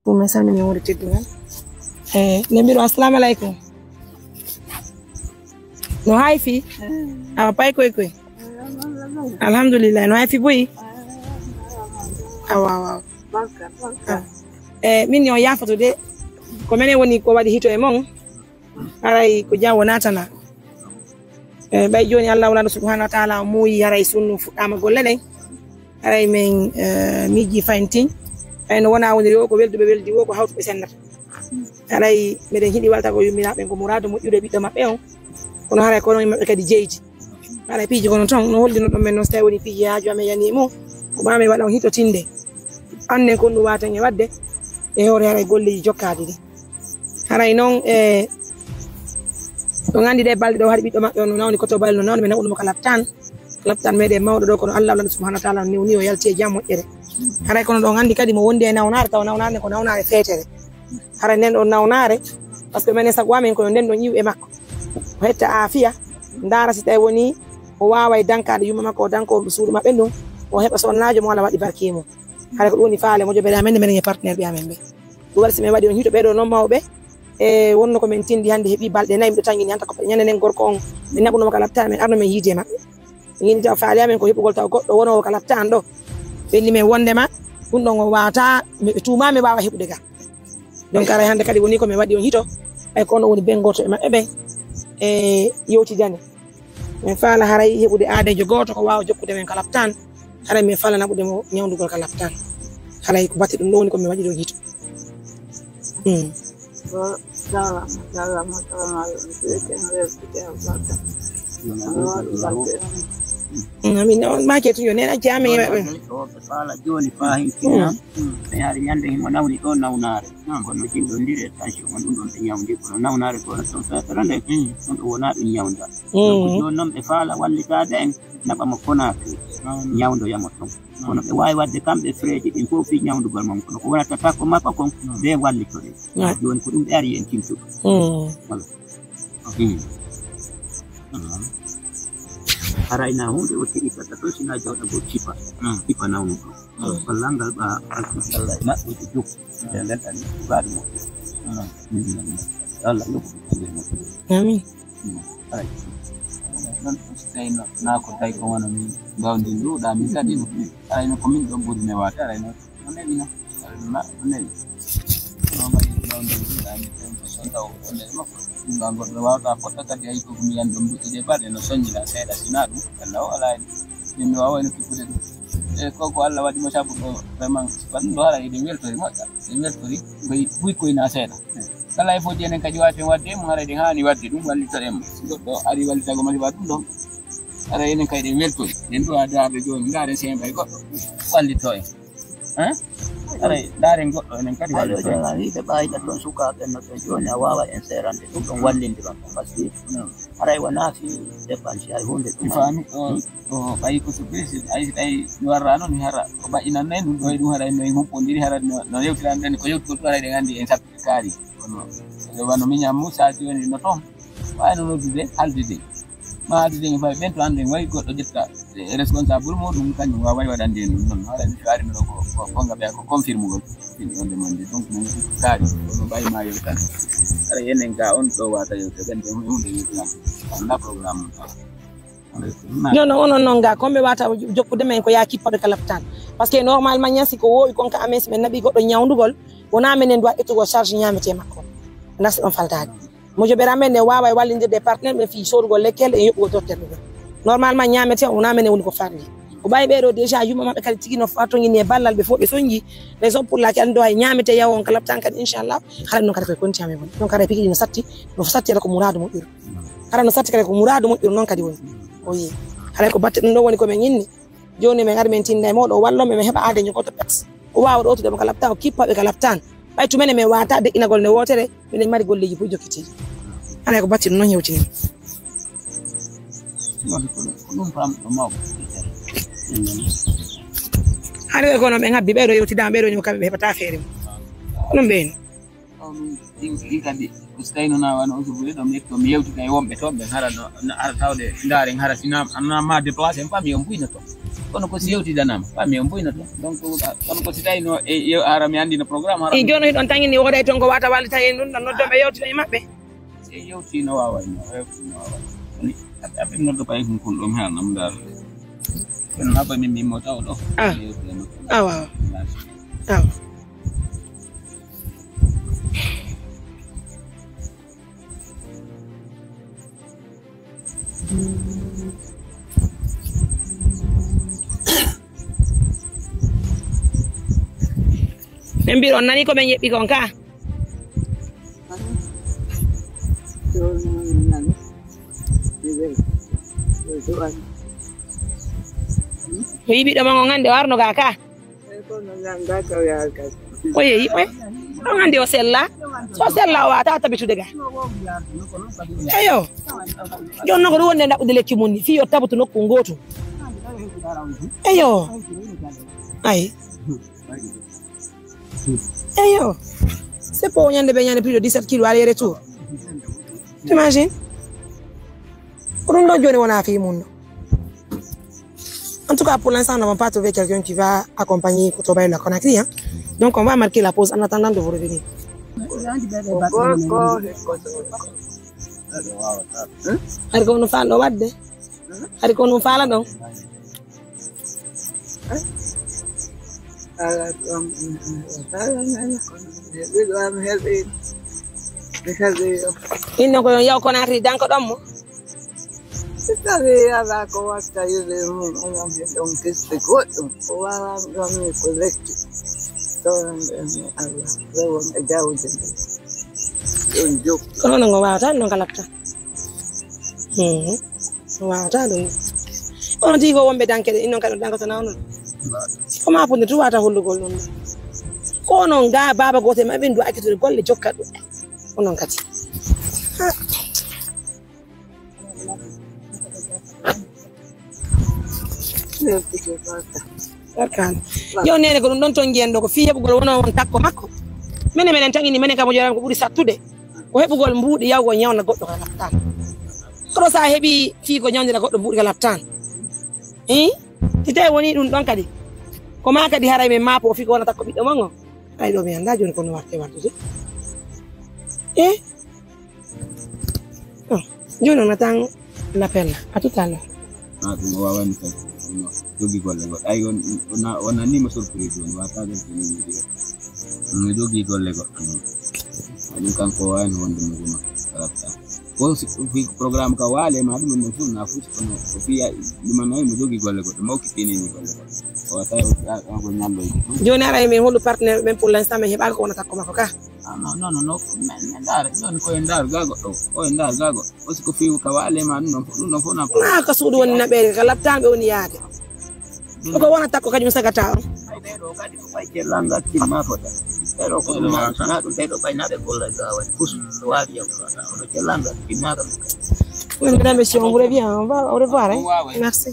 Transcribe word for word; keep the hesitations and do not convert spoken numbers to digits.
Ɗum en salmini wonde teddungal. Eh, ne mbiɗo assalamu aleykum. No hay fi? Awa pay koy koy. Alhamdulillah, no hay fi buy? Awa, awa. Awa. Eh, min yo yafoto de. Ko menen woni ko waɗi hito e mon. Haray ko jam wonatana. Eh, ɓay jooni Allah wonano subhanahu wa taala o muuyi haray sunnu fuɗɗama golle ɗen. Haray min, eh, miiji fayin tin. Ɓay no wona woniri o ko welduɓe weldi o ko hawtuɓe sennata. Haray meɗen hiɗi walta ko yummiraɓe ko muradu moƴƴude ɓiɗɗo maɓɓe on. Kono haray kono maɓɓe kadi jeydi. Haray piiji kono ton no hollino ɗon men noon so tawi woni piiji haaju amen yani mum. Ko ma min waɗa on hitotinde. Annen kon ɗum waten e wadde. E hoore haray golleji jokkaade ɗi. Haray noon e ɗon anndi ɗe balɗe ɗo haɗi ɓiɗɗo maɓɓe on no nawni koto balɗe no nawni ɓe naɓuɗo mo ka laptan. Laptan meɗen mawɗo ɗo kono Allah Allah subhanahu wa taala newni o yalti e jam moƴƴere. Haray kono ɗon anndi kadi mo wondi e nawnaare tawa nawnaare nde ko nawnaare feetere. Haray nden ɗon nawnaare parce que menen sago amen kono nden ɗon iw e makko o hetta aafiya ndaara si tawi woni o waaway dankaade yumma makko o danko suudu maɓɓe ndun o heɓa sonnaajo mo Allah waɗi barke mum. Haray ko ɗum woni faale mo jobere amen nde menen e partenaire ɓe amen ɓe. Ɗum waɗi si min waɗi on hito ɓeɗo noon mawɓe e wonno ko min tindi hannde heɓi balɗe nayi miɗo tangini hanta ko ñande nden gorko on min naɓunomo ka laptan min arno min yiide e maɓɓe. Min taw faale amen ko heɓugol taw goɗɗo wonowo ka laptan ɗo ɓenni min wondema ɗum ɗon o wawata ɓe tuuma mi wawa heɓude ga. Donc aray hannde kadi woni ko min waɗi on hito ɓay ko on woni ben goto e maɓɓe ɓen e yewtidani. Min faala haray heɓude aadeejo gooto ko waawa jokkude men ka laptan. Haray min faala naɓude mo ñawndugol ka laptan. Haray ko batte ɗum ɗo woni ko min waɗi ɗo hito. Hmm. Amin on maake tun yo nena jami e maɓɓe. Ɓe faala jooni faa hinkinam. Ɓe yaari ñande himo nawni ɗo nawnaare. Kono jin ɗo ndire tension on ɗum ɗon ɓe ñawndi kono nawnaare kono ton feefere nde. Ɗum ɗo wona ɗum ñawnda. Donc jooni noon ɓe faala wallitaade en naɓa mo Conakry ñawndoya mo ton. Kono ɓe waawi waɗde kamɓe freeji ɗin fof fii ñawndugol mo kono ko wonata takko makko kon ɓe wallitore. Jooni ko ɗum ɓe ari en tintuɗo. Haray na huunde o tiɗi kata to sina jawɗa go cipa cipa nawnu ɗo. Ballal ngal ɓa alhamdulillah maɓɓude jokku nden ɗan tugaade moƴƴo. Allah yoɓu ɗum moƴƴo. Amin. Ay. Non ɗum so tawi no na ko tawi ko wano min mbawdi nduɗa min kadi no. Ay no ko min ɗon ɓuri newaade aray no. No newi no. Aray no na no newi. No mbayi mbawdi nduɗa min tawi ko sonda o ɗon e makko. Ɗum ɗon goɗɗo wawata fotta kadi ay ko mi yan ɗon duɗɗi de balɗe no soññina seeɗa sina ɗum. Alla o alaa e ɗum. Min mi waawayno fikude ɗum. E ko ko Allah waɗi mo sabu ɗo vraiment sifa ɗum ɗo haray eɗen weltori moƴƴa eɗen weltori koye buy koyna seeɗa. Kala e fojji enen kadi waten wadde mo haray ɗen haani wadde ɗum wallitoɗen mo si goɗɗo ari wallitago ma sifa ɗum ɗon. Haray enen kay ɗen weltori ɗen ɗo adaarde jooni ndaaren sembay goɗɗo wallito en. Haray ndaaren goɗɗo enen kadi wallito en. Wiide ɓaayɗa toon sukaaɓe no ɓe jooni a waawa en seerande ɗum ɗon wallindiron ɗum parce que haray wonaa fi dépense hay huunde ɗum faami ɗo. Ɗo ɓayi ko so ɓe si ay si tawi mi warra noon mi hara ko ɓaƴinan nayi ɗum ɗo e ɗum hara no e humpondiri hara no yewtiran ɗen ko yewtugol ɗum hara eɗen anndi en sabbi kaari kono wano miñam mum sa joni no toon wayno noddude haaldude ma haaldude en fawi ɓen to annden wayi goɗɗo ƴetta responsable muɗum kañum wawa wayi waɗande en ɗum noon hara mi faari no ko gonga ɓe ko confirme gol ɗin on demande donc min kaari kono ɓayi ma yewtan hara enen ga on ɗo wata yewte ɓen ɗen hunde yewtiran anda programme non non onon noon ga komɓe wata jokkude men ko yaa kippaɓe ka laptan parce que normalement ñasi ko wowi kon ka amen si min naɓi goɗɗo ñawdugol wona minen duwa ƴettugol charge ñamete makko nasi ɗon faltade mo joɓera men ne wawa e wallidirde e partenaire ɓe fii sodugol lekkele e yoɓugol dotterɓe ɓe normalement ñamete wona minen woni ko farli ko ɓawi ɓeɗo déjà yumma maɓɓe kadi tigi no fatogini e ballal ɓe fof ɓe soñji raison pour laquelle ɗo hay ñamete yawo on ka laptan kadi inchallah haɗa ɗum kadi koye konti amen woni ɗum kadi e pikiɗi no satti no satti aɗa ko muradu moƴƴuru hara no satti kadi ko muradu moƴƴuru noon kadi woni o yi haray ko batte ɗum ɗo woni komin inni joni min ari min tinda e mawɗo o wallo min heɓa aade ñogoto pet o wawa ɗo otude mo ka laptan o kippaɓe ka laptan ɓay tumene min wata deƴƴinagol nde wotere minen mari golleji fof jokkitiɗi haray ko batte ɗum noon yewtini haray kono ɓe ngabbi ɓeɗo yewtidama ɓeɗo ño kamɓe ɓe heɓata feere mum ko ɗum ɓeyni Ɗin, ɗin kadi, ko si tawi noon a wano on suɓude ɗo, mi yetto, mi yewtita e wonɓe toon ɓen, hara no, no, hara tawde ndaaren, hara si na, na ma déplacé, en pami on mbuyna toon. Kono ko si yewtidanama, pami on mbuyna toon. Donc, kono ko si tawi no, e, e, hara mi anndi no programme, hara. I jooni hiɗon tangini, wooday toon ko wata wallita en ɗum, ɗon noddon ɓe yewtita e maɓɓe. E yewti no waaway, no yewti no waaway. Ni, a, a ɓe noddo pay kun kun ɗum hal nam ndaar. Kono haba min min mo taw ɗo. Ah. Yewti no. Ah, waaw. Merci. Ah. Ɓe mbiɗon nani ko ɓe njeɓɓi kon ka? Mi yiɗi ɗo mango ngande o arno ga ka. O yeeyi, oye. On anndi o sella. So sella, o waata tabitude ga. Eyo. Jooni noon ko ɗum woni e ɗaɓɓude lekki mum ni. Fii yo tabutu nokku ngootu. Eyo. Ay. Eyo. C'est pour ñande ɓe ñande plus de dix-sept kilos aller retour. T'imagines? Ko ɗum ɗo jooni wona fii mum no. En tout cas, pour l'instant, nous n'avons pas trouvé quelqu'un qui va accompagner Koto Baylo à Conakry, hein. Donc, on va marquer la pause en attendant de vous revenir. Hari ko no faala ɗo waɗde. Hari ko no faala ɗon. Inno ko yon yaw Conakry danko ɗon mo. Si tawii alaa ko watta yiɗde mum, onon ɓe ɗon giste goɗɗum, ko waawani ɗon ni ko lekki. Ɗon ɗon ni Allah, rewon e jawdi ndi. Ɗon jokki. Kono non o waawata ɗum noon ka laɓta. Mhm. O waawata ɗum. Kono tigi ko wonɓe danke ɗe, innon kadi ɗon danko so nawno. Ko ma funde tu wata hollugol ɗum. Ko onon ga baaba gooto e maɓɓe ndu accitude golle jokka ɗum. Onon kadi. Ha. Barkaama. Yo neene ko ɗum ɗon toon njiyan ɗo ko fii heɓugol wonoo won takko makko. Mene menen tan ini menen kam o joran ko ɓuri sattude. Ko heɓugol mbuuɗi yawgol ñawna goɗɗo ka laptaan. Kono so a heɓii fii ko ñawndira goɗɗo mbuuɗi ka laptaan. Ii? Si tawi wonii ɗum ɗon kadi. Ko maa kadi haray men maapo o fii ko wona takko ɓiɗɗo mon o. Ay ɗo mi anndaa jooni ko no wartee wartude. Eh? Oh, jooni on attend l'appel. À tout à l'heure. Ah, ɗum o waawani kadi. Jogi golle goɗɗe. Ay, on, on, on nanniima surprise on. Waataade ko min njogii. No jogi golle goɗɗe. Ay, ɗum kanko waawani wonde mo guma. Ko si, fi programme ka waale ma ɗum, ɗum fof na fof kono ko fiya ɗum nayi mo jogi golle goɗɗe. Mo kittini ni golle goɗɗe. O watta o, o, o ñalloyde. Jooni ara e min holu partenaire ɓen pour l'instant min heɓaaka ko wonata ko makko ka. Ah, non, non, non, non. Men, men ndaara, jooni ko en ndaar ga goɗɗo, ko en ndaar ga goɗɗo. Aussi ko fiiwu ka waale ma ɗum ɗon, ɗum ɗon fof na. Maa ko suudu woni naɓeede, ka laptaan ɓe woni yaade. Ko ko wona takko kañum sagata on. Ay, ɓee ɗoo kadi ko ɓay cellal ngal timma fota. Ɓee ɗoo ko ɗum na, na ɗum, ɓee ɗoo ɓay naɓe golle ga waɗi. Kus, no waawi yam fota. Ono cellal ngal timma kam. Oui, mesdames, messieurs, on vous revient. On va, au revoir, hein. Merci.